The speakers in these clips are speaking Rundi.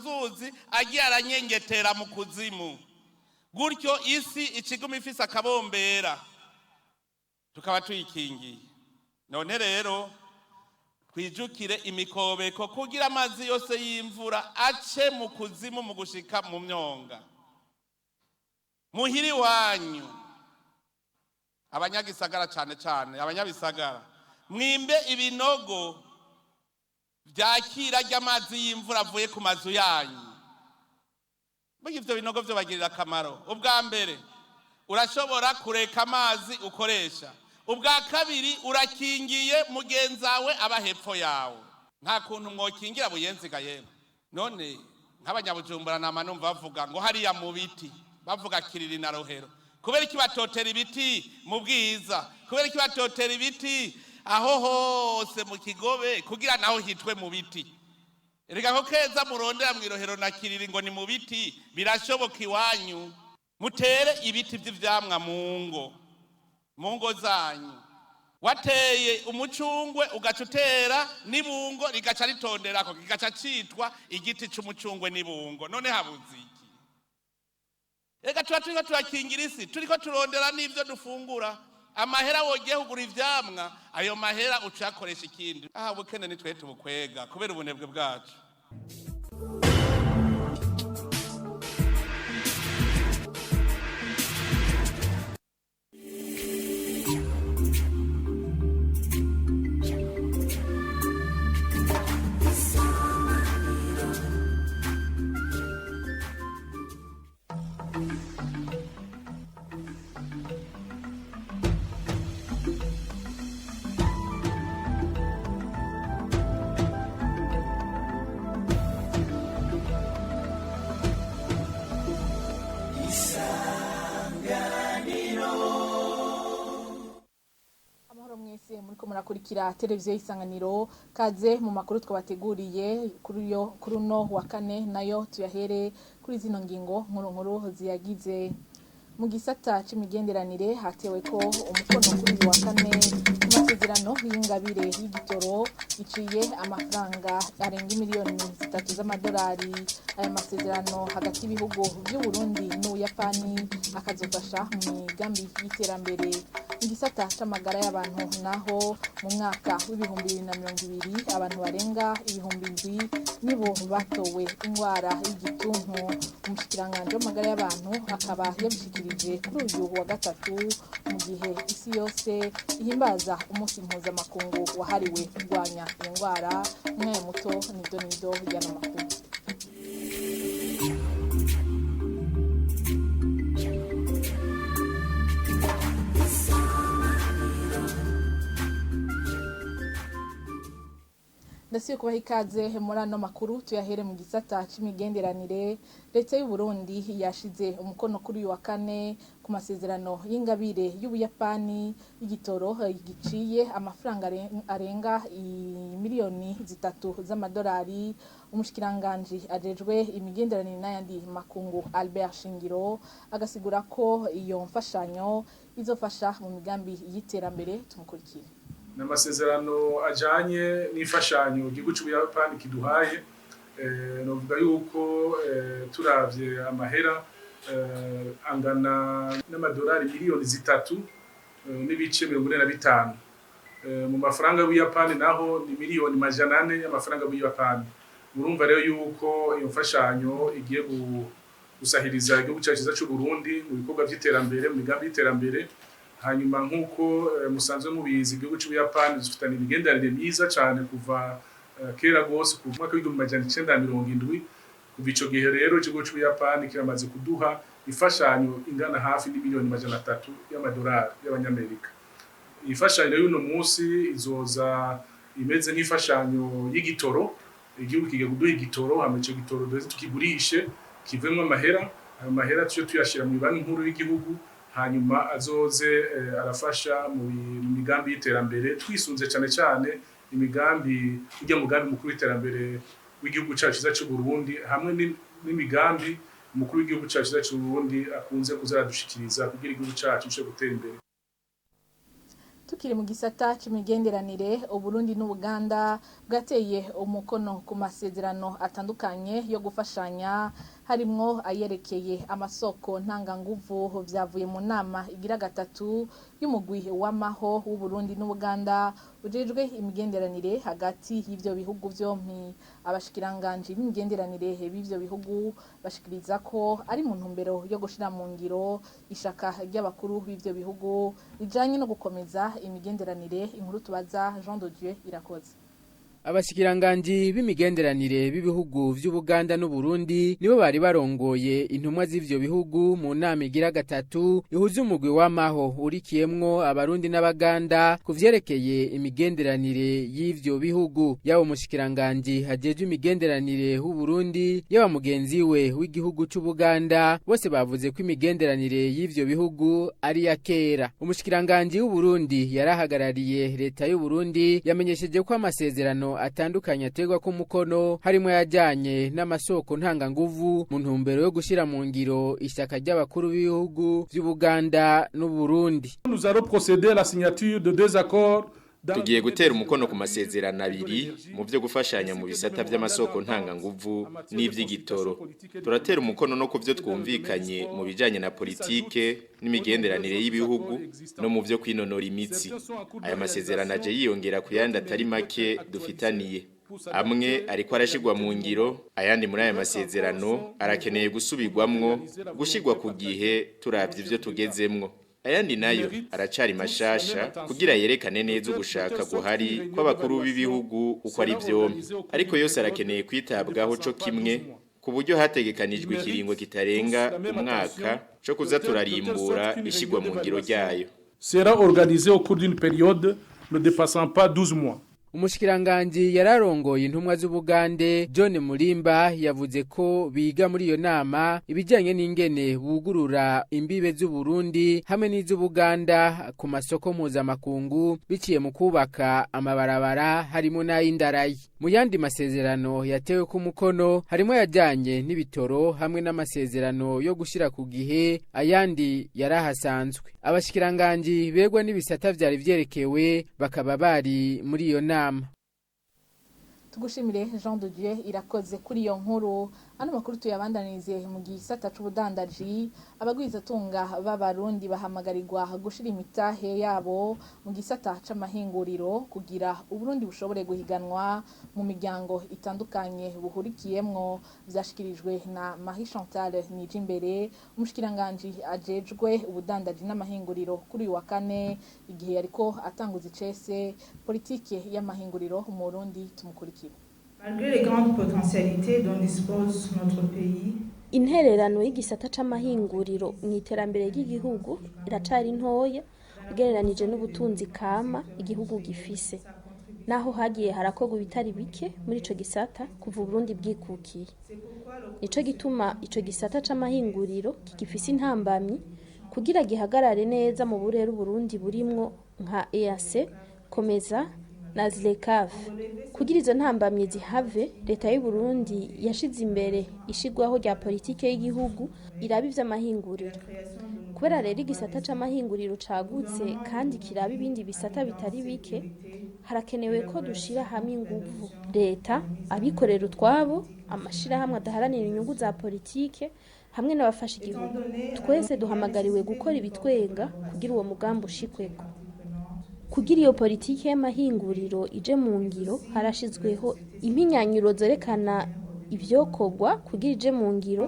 nzuzi agiye aranyengetera mu kuzimu. Gutyo isi ikiguma ifise akabombera, tukaba tuyikingiye. None rero twijukire imikobeko kugira amazi yose y'imvura ace mu kuzimu mu gushika mu myonga. Muhiri iwanyu, abanyagisagara, cane cane abanyabisagara, mwimbe ibinogo vyakira ry'amazi y'imvura avuye ku mazu yanyu. Burya ivyo binogo vyobagirira akamaro. Ubwa mbere, urashobora kureka amazi ukoresha. Ubwa kabiri, urakingiye mugenzawe aba hepfo yawe. Nta kuntu mwokingira buyenziga yemwe. None nk'abanyabujumbura nama numva bavuga ngo hariya mu biti, bavuga Kiriri na Rohero. Kubera iki batotera ibiti mu Bwiza? Kubera iki batotera ibiti aho hose mu Kigobe, kugira naho hitwe mu biti? Erega ko keza murondera mw'irohero na Kiriri ngo ni mu biti, birashoboka iwanyu. Mutere ibiti vy'ivyamwa mu ngo, mu ngo zanyu. Wateye umucungwe, ugaca utera n'ibungo, rigaca ritonderako, kigaca citwa igiti c'umucungwe n'ibungo. None habuze iki? Reka tuba turiko turakingira isi, turiko turondera n'ivyo dufungura. Amahera wogiye kugura ivyamwa, ayo mahera uca uyakoresha ikindi. Aha ubukene ni twe tubukwega kubera ubunebwe bwacu. Amahoro mwese muriko murakurikira televiziyo y'Isanganiro. Kaze mu makuru twabateguriye kuri uno wa kane, nayo tuyahere kuri zino ngingo nkuru nkuru ziyagize. Mu gisata c'imigenderanire, hatewe ko umukono kuri uyu wa kane ku masezerano y'ingabire y'igitoro iciye amafaranga arenga miliyoni 3 z'amadolari. Aya masezerano hagati y'ibihugu vy'Uburundi n'Ubuyapani akazofasha mu migambi y'iterambere. Mu gisata c'amagara y'abantu naho, mu mwaka w'2020 abantu barenga 7000 nibo batowe ingwara y'igituntu. Umushikiranganji w'amagara y'abantu akaba yabishikirije kuri uyu wa gatatu, mu gihe isi yose ihimbaza umunsi mpuzamakungu wahariwe kurwanya iyo ngwara. Umwanya muto, nido nido y'ano makuru. Ndasubiye kubaha ikaze muri ano makuru, tuyahere mu gisata c'imigenderanire. Leta y'u Burundi yashize umukono kuri uyu wa kane ku masezerano y'ingabire y'Ubuyapani y'igitoro giciye amafaranga arenga miliyoni 3 z'amadolari. Umushikiranganji ajejwe imigenderanire n'ayandi makungu, Albert Shingiro, agasigura ko iyo mfashanyo izofasha mu migambi y'iterambere. Tumukurikire. Ni amasezerano ajanye n'imfashanyo igihugu c'Ubuyapani kiduhaye. Novuga yuko turavye amahera, angana n'amadolari miliyoni 3 n'ibice 45. Mu mafaranga y'Ubuyapani naho ni miliyoni 400 y'amafaranga y'Ubuyapani. Murumva rero yuko iyo mfashanyo igiye gusahiriza igihugu cacu ciza c'Uburundi mu bikorwa vy'iterambere, mu migambi y'iterambere. Hanyuma nk'uko musanzwe mubizi, igihugu c'Ubuyapani dufitanye imigenderanire myiza cane kuva kera gose, kuva mu mwaka w'1970. Kuva ico gihe rero, ikigo c'Ubuyapani kiramaze kuduha imfashanyo ingana hafi n'imiliyoni 300 y'amadolari y'abanyamerika. Imfashanyo y'uno munsi izoza imeze nk'imfashanyo y'igitoro. Igihugu kigiye kuduha igitoro, hama ico gitoro duheze tukigurishe kivemwo amahera. Ayo mahera tuje tuyashira mu banki nkuru y'igihugu, hanyuma azoze arafasha mu migambi y'iterambere, twisunze cane cane imigambi, urya mugambi mukuru w'iterambere w'igihugu cacu ciza c'u Burundi, hamwe n'imigambi umukuru w'igihugu cacu ciza c'u Burundi akunze kuza aradushikiriza kugira igihugu cacu gishobore gutera imbere. Tukiri mu gisata c'imigenderanire, Uburundi n'Ubuganda bwateye umukono ku masezerano atandukanye yo gufashanya, harimwo ayerekeye amasoko ntanganguvu. Vyavuye mu nama igira gatatu y'umugwi w'amaho w'Uburundi n'Ubuganda ujejwe imigenderanire hagati y'ivyo bihugu vyompi. Abashikiranganji b'imigenderanire b'ivyo bihugu bashikiriza ko ari mu ntumbero yo gushira mu ngiro ishaka ry'abakuru b'ivyo bihugu rijanye no gukomeza imigenderanire. Inkuru tubaza Jean de Dieu Irakoze. Abashikiranganji b'imigenderanire b'ibihugu vy'Ubuganda n'Uburundi nibo bari barongoye intumwa z'ivyo bihugu mu nama igira gatatu ihuza umugwi w'amaho urikiyemwo Abarundi n'Abaganda ku vyerekeye imigenderanire y'ivyo bihugu. Yaba umushikiranganji ajejwe imigenderanire w'Uburundi, yaba mugenzi we w'igihugu c'Ubuganda, bose bavuze ko imigenderanire y'ivyo bihugu ari ya kera. Umushikiranganji w'Uburundi yarahagarariye leta y'Uburundi yamenyesheje ko amasezerano atandukanye ategwa ko mukono harimo yajyanye n'amasoko ntanganguvu mu ntumbero yo gushyira mu ngiro ishyaka ry'abakuru b'ibihugu by'Ubuganda n'Uburundi. Nous allons procéder à la signature de deux accords. Tugiye gutera umukono ku masezerano abiri mu byo gufashanya mu bisata by'amasoko ntanganguvu n'ivy'igitoro. Turatera umukono no ku byo twumvikanye mu bijanye na politike n'imigenderanire y'ibihugu no mu byo kwinonora imitsi. Aya masezerano aje yiyongera ku yandi atari make dufitaniye. Amwe ariko arashigwa mu ngiro, ayandi muri aya masezerano arakeneye gusubirwamwo, gushigwa ku gihe turavye ivyo tugezemwo. Ayandi nayo aracari mashasha kugira yerekane neza ugushaka guhari kw'abakuru b'ibihugu uko ari vyombi, ariko yose arakeneye kwitabwaho co kimwe ku buryo hategekanijwe ikiringo kitarenga umwaka co kuza turarimbura ishigwa mu ngiro ryayo. Sera organisé au cours d'une période ne dépassant pas 12 mois. Umushikiranganji yararongoye intumwa z'Ubugande John Mulimba yavuze ko biga muri iyo nama ibijyanye n'ingene bugurura imbibe z'Uburundi hamwe n'iz'Ubuganda ku masoko mpuzamakungu biciye mu kubaka amabarabara harimo n'ay'indarayi. Mu yandi masezerano yatewe ku mukono harimo yajyanye n'ibitoro hamwe n'amasezerano yo gushyira ku gihe ayandi yarahasanzwe. Abashikiranganji begwa n'ibisata vyari vyerekewe bakaba bari muri iyo nama. Tugushimire Jean de Dieu Irakoze kuri iyo nkuru. Ano makuru tuyabandanirize mu gisata c'ubudandaji. Abagwizatunga b'Abarundi bahamagarirwa gushira imitahe yabo mu gisata c'amahinguriro kugira Uburundi bushobore guhiganwa mu miryango itandukanye buhurikiyemwo. Vyashikirijwe na Marie Chantal Nijimbere, umushikiranganji ajejwe ubudandaji n'amahinguriro, kuri uyu wa kane igihe yariko atanguza icese politike y'amahinguriro mu Burundi. Tumukurikire. Malgré les grandes potentialités dont dispose notre pays, Intererano y'igisata c'amahinguriro mu iterambere ry'igihugu iracari ntoya ugereranije n'ubutunzi kama igihugu gifise, naho hagiye harakorwa ibitari bike muri ico gisata kuva Uburundi bwikukiye. Nico gituma ico gisata c'amahinguriro kigifise intambamyi kugira gihagarare neza mu burere Uburundi burimwo nka EAC, Komeza na ZLECAf. Kugira izo ntambamyi zihave, leta y'u Burundi yashize imbere ishigwaho rya politike y'igihugu iraba ivy'amahinguriro. Kubera rero igisata c'amahinguriro cagutse kandi kiraba ibindi bisata bitari bike, harakenewe ko dushira hamwe inguvu, leta, abikorera utwabo, amashirahamwe adaharanira inyungu za politike hamwe n'abafasha igihugu. Twese duhamagariwe gukora ibitwenga kugira uwo mugambi ushikweko. Kugira iyo politike y'amahinguriro ije mu ngiro, harashizweho impinyanyuro zerekana ivyokorwa kugira ije mu ngiro,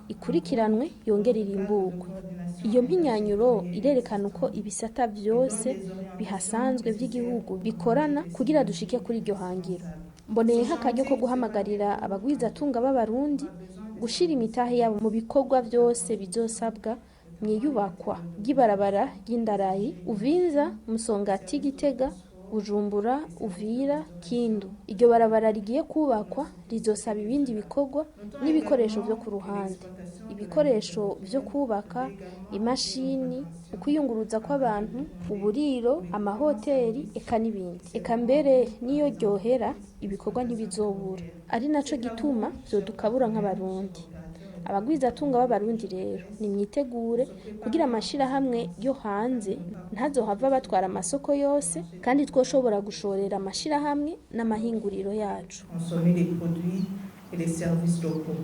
ikurikiranwe yongere irimburwe. Iyo mpinyanyuro irerekana uko ibisata vyose bihasanzwe vy'igihugu bikorana kugira dushike kuri iryo hangiro. Mboneye nk'akaryo ko guhamagarira abagwizatunga b'Abarundi gushira imitahe yabo mu bikorwa vyose bizosabwa mwiyubakwa ry'ibarabara ry'indarayi Uvinza, Musongati, Gitega, Bujumbura, Uvira, Kindu. Iryo barabara rigiye kubakwa rizosaba ibindi bikorwa n'ibikoresho vyo ku ruhande, ibikoresho vyo kubaka, imashini, ukwiyunguruza kw'abantu, uburiro, amahoteli, eka n'ibindi. Eka mbere niyo ryohera ibikorwa ntibizobura, ari naco gituma vyodukabura nk'Abarundi. Abagwizatunga b'Abarundi rero nimwitegure kugira amashirahamwe yo hanze ntazohava batwara amasoko yose, kandi twoshobora gushorera amashirahamwe n'amahinguriro yacu. Consommer les produits et les services locaux.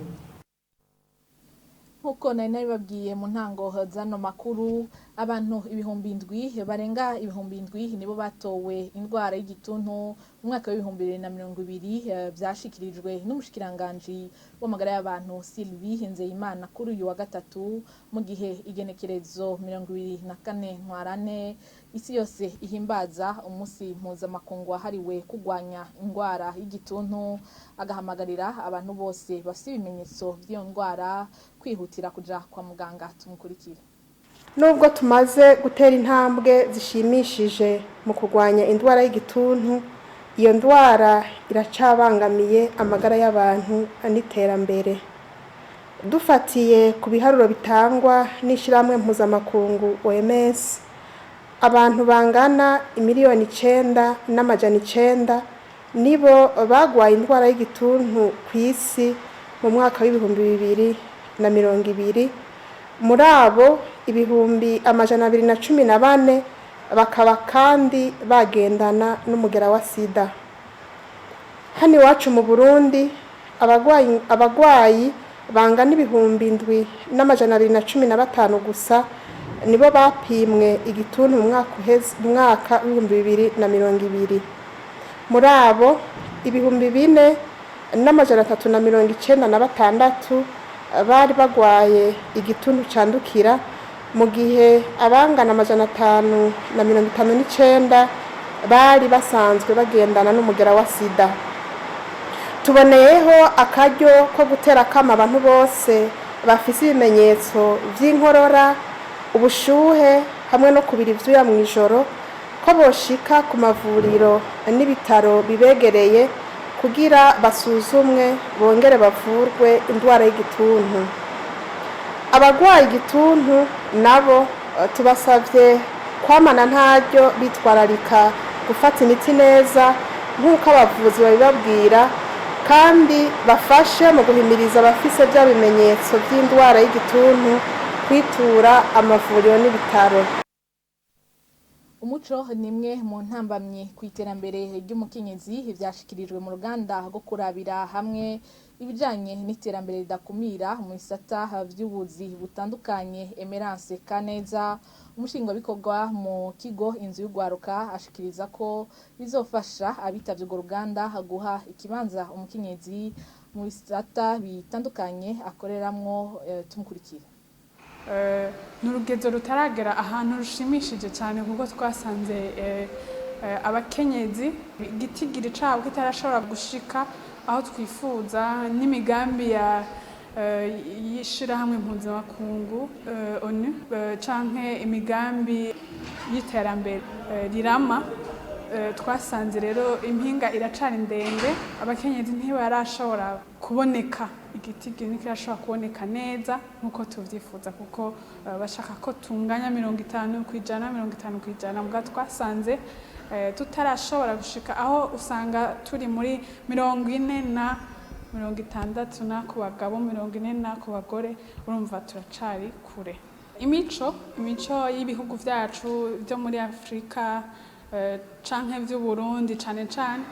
Nkuko nari nabibabwiye mu ntango zano makuru, abantu 7,000 barenga 7,000 nibo batowe indwara y'igituntu mu mwaka wa 2020, vyashikirijwe n'umushikiranganji w'amagara y'abantu Sylvie Nzeyimana kuri uyu wa gatatu, mu gihe igenekerezo 24 Ntwarante isi yose ihimbaza umunsi mpuzamakungu wahariwe kurwanya indwara y'igituntu, agahamagarira abantu bose bafite ibimenyetso by'iyo ndwara kwihutira kuja kwa muganga. Tumukurikire. Nubwo tumaze gutera intambwe zishimishije mu kurwanya indwara y'igituntu, iyo ndwara iracabangamiye amagara y'abantu n'iterambere. Dufatiye ku biharuro bitangwa n'ishyirahamwe mpuzamakungu OMS, abantu bangana 9,900,000 nibo bagwaye indwara y'igituntu ku isi mu mwaka wa 2020. Muri abo, 214,000 bakaba kandi bagendana n'umugera wa sida. Hano iwacu mu Burundi, abagwayi bangana 7,215 gusa nibo bapimwe igituntu mu mwaka uheze, mu mwaka wa 2020. Muri abo, 4,396 bari bagwaye igituntu candukira, mu gihe abangana 559 bari basanzwe bagendana n'umugera wa sida. Tuboneyeho akaryo ko gutera akamo abantu bose bafise ibimenyetso vy'inkorora, ubushuhe hamwe no kubira ivyuya mw'ijoro ko boshika ku mavuriro n'ibitaro bibegereye kugira basuzumwe bongere bavurwe indwara y'igituntu. Abagwaye igituntu nabo tubasavye kwamana ntaryo bitwararika gufata imiti neza nk'uko abavuzi babibabwira, kandi bafashe mu guhimiriza abafise bya bimenyetso by'indwara y'igituntu kwitura amavuriro n'ibitaro. Umuco ni imwe mu ntambamyi ku iterambere ry'umukenyezi, vyashikirijwe mu ruganda rwo kurabira hamwe ibijanye n'iterambere ridakumira mu bisata vy'ubuzi butandukanye. Emerance Kaneza, umushingwabikorwa mu kigo Inzu y'Ugwaruka, ashikiriza ko bizofasha abitavye urwo ruganda guha ikibanza umukenyezi mu bisata bitandukanye akoreramwo. Tumukurikire. Ni urugezo rutaragera ahantu rushimishije cyane, kuko twasanze abakenyezi igitigiri cabo kitarashobora gushika aho twifuza n'imigambi ya y'ishirahamwe mpuzamakungu ONU canke imigambi y'iterambere rirama. Twasanze rero impinga iracari ndende, abakenyezi ntibarashobora kuboneka, igitigiri ntikirashobora kuboneka neza nk'uko tuvyifuza, kuko bashaka ko tunganya 50%, 50%. Mbwa twasanze tutarashobora gushika aho, usanga turi muri 40 na 60 na ku bagabo, 40 na ku bagore. Urumva turacari kure. Imico y'ibihugu vyacu vyo muri Afurika canke vy'Uburundi cane cane,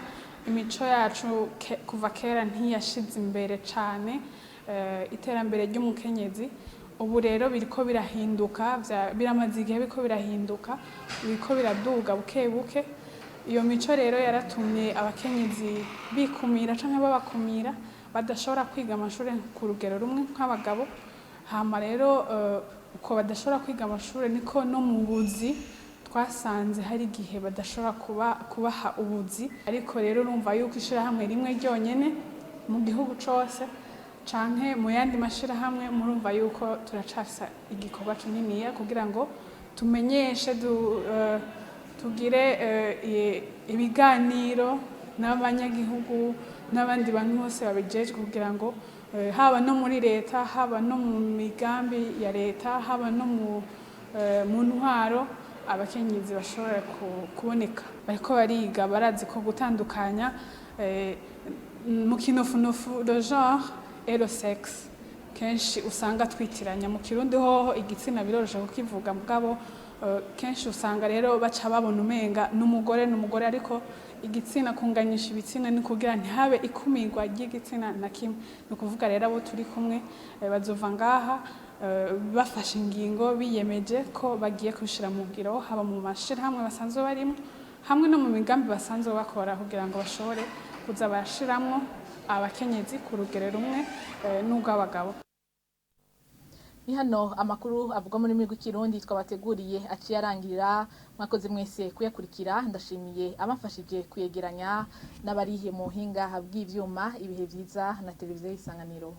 imico yacu kuva kera ntiyashize imbere cane iterambere ry'umukenyezi. Ubu rero biriko birahinduka, biramaze igihe biriko birahinduka, biriko biraduga buke buke. Iyo mico rero yaratumye abakenyezi bikumira canke babakumira, badashobora kwiga amashuri ku rugero rumwe nk'abagabo. Hama rero uko badashobora kwiga amashuri, niko no mu buzi twasanze hari igihe badashobora kubaha ubuzi. Ariko rero urumva yuko ishirahamwe rimwe ryonyene mu gihugu cose canke mu yandi mashirahamwe, murumva yuko turacafisa igikorwa kininiya kugira ngo tumenyeshe, tugire ibiganiro n'abanyagihugu n'abandi bantu bose babijejwe, kugira ngo haba no muri leta, haba no mu migambi ya leta, haba no mu ntwaro, abakenyezi bashobora kuboneka. Bariko bariga, barazi ko gutandukanya mu kinofunofu le genre et le sexe. Kenshi usanga twitiranya mu Kirundi hoho igitsina biroroshe kukivuga, mugabo kenshi usanga rero baca babona umenga n'umugore n'umugore, ariko igitsina, kunganyisha ibitsina ni kugira ntihabe ikumirwa ry'igitsina na kimwe. Ni ukuvuga rero abo turi kumwe bazova ngaha bafashe ingingo, biyemeje ko bagiye kubishira mu ngiro, haba mu mashirahamwe basanzwe barimo hamwe no mu migambi basanzwe bakora, kugira ngo bashobore kuza barashiramwo abakenyezi ku rugero rumwe n'ubw'abagabo. Ni hano amakuru avugwa mu rurimi rw'Ikirundi twabateguriye aciye arangirira. Mwakoze mwese kuyakurikira. Ndashimiye abafashije kuyegeranya n'abarihe mu buhinga bw'ivyuma. Ibihe vyiza na Televiziyo y'Isanganiro.